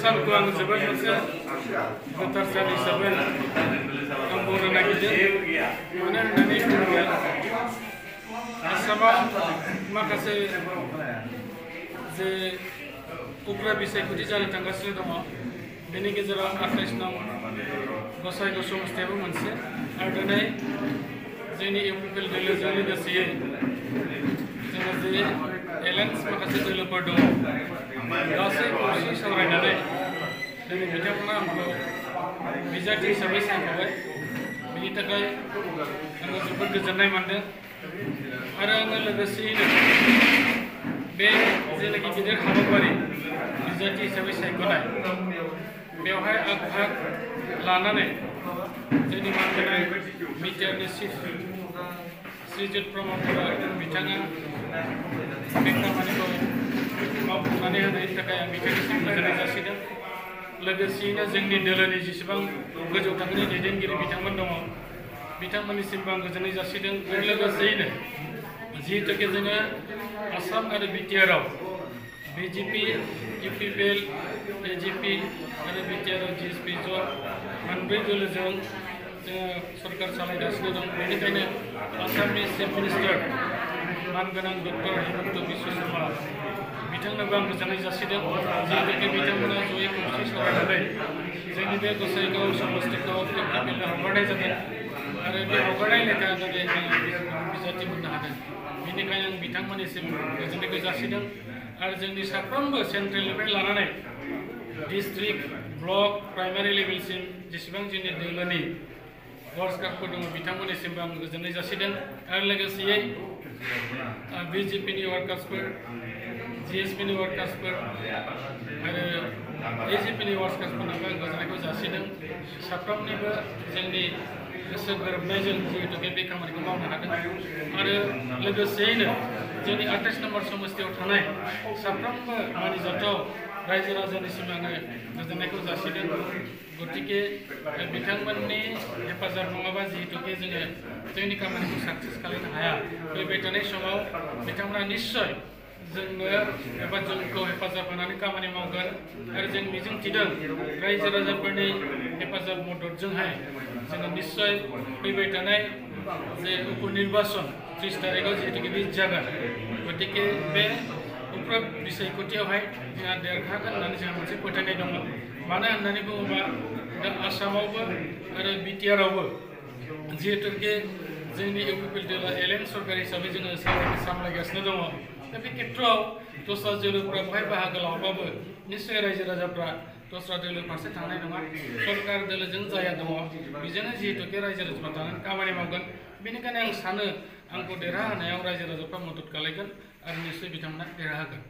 Saat gua ngejabat masa getar saat isaben kampung nagijen mana nani kuliah asama makase je ukra bisay kuti jana tanggasile dong beni gezera 28 nang gosai gosong stebo manse ardonai jeni epipel dele jani gasiye jena je elens makase dele perdong gasai kursi saurainane dan bicara angko bijak hisabai sampai bini takai angko super kejenai manda ada angko legasi ini be je lagi gider hababari bijak hisabai sampai bewahai akhak lana ne jadi manda media nisif sejut promotor bicara mereka maniko mau mana yang takai yang bicara sampai legasi dah Legasinya जोंनि दोलोनि जेसेबां गोजौ थाखोनि दैदेनगिरि बिथांमोन दङ बिथांमोननिसिमबो आं गोजोननाय जासिदों आरो लोगोसेयैनो जिहेतुके जोङो आसाम आरो बिटिआरआव बिजेपि इउपिपिएल एजिपि आरो बिटिआरआव जिएसपि ज' मोनब्रै दोलोजों जोङो सरकार सालायगासिनो दं बेनिखायनो आसामनि चिफ मिनिस्टार मानगोनां डक्टर हिमन्त बिश्व शर्मा बिथांनोबो आं गोजोननाय जासिदों जिहेतुके बिथांमोना जयै खौसे सावरायनानै जोंनि बे गसाइगाव समस्तिखौ एप्रिलनिफ्राय हगारनाय जादों आरो बे हगारनाय लेखा दिनै बिजाथि मोननो हादों बेनिखायनो आं बिथांमोननिसिम गोजोननायखौ जासिदों आरो जोंनि साफ्रोमबो सेन्ट्रेलनिफ्राय लानानै डिस्ट्रिक्ट ब्लक प्राइमारि लेभेलसिम जेसेबां जोंनि दोलोनि वर्कर्सफोर दङ बिथांमोननिसिमबो आं गोजोननाय जासिदों आरो लोगोसेयै बिजेपिनि वर्कर्सफोर जिएसपिनि वर्कर्सफोर आरो एजिपिनि वर्कर्सफोरनोबो आं गोजोननायखौ जासिदों साफ्रोमनिबो जोंनि गोसो गोरोबनायजों जिहेतुके बे खामानिखौ मावनो हादों आरो लोगोसेयैनो जोंनि 28 नम्बर समस्तियाव थानाय साफ्रोमबो मानिजाथाव रायजो राजानिसिम आङो गोजोननायखौ जासिदों गतिके बिथांमोननि हेफाजाब नङाबा जिहेतुके जोङो जोंनि खामानिखौ साक्सेस खालामनो हाया फैबाय थानाय समाव बिथांमोना निश्चय जोंनो एबा जोंखौ हेफाजाब होनानै खामानि मावगोन आरो जों मिजिंथिदों रायजो राजाफोरनि हेफाजाब मददजोंहाय जोङो निश्चय फैबाय थानाय जे उपनिर्बाचन 30 तारिखआव जिहेतुके बे जागोन गतिके बे उफ्रा बिसायख'थियावहाय जोंहा देरहागोन होननानै जोंहा मोनसे फोथायनाय दङ मानो होननानै बुङोबा दा आसामावबो आरो बिटिआरआवबो जिहेतुके जोंनि इउपिपिएल दोला एलेन सरकार हिसाबै जोङो सामलायगासिनो दङ दा बे खेत्रआव दस्रा दोलोफ्रा बेवहाय बाहागो लाबाबो निश्चय रायजो राजाफ्रा दस्रा दोलो फारसे थांनाय नङा सरकार दोलोजों जाया दङ बेजोंनो जिहेतुके रायजो राजाफ्रा थानानै खामानि मावगोन बेनिखायनो आं सानो आंखौ देरहाहोनायाव रायजो राजाफ्रा मदद खालामगोन आरो निश्चय बिथांमोना देरहागोन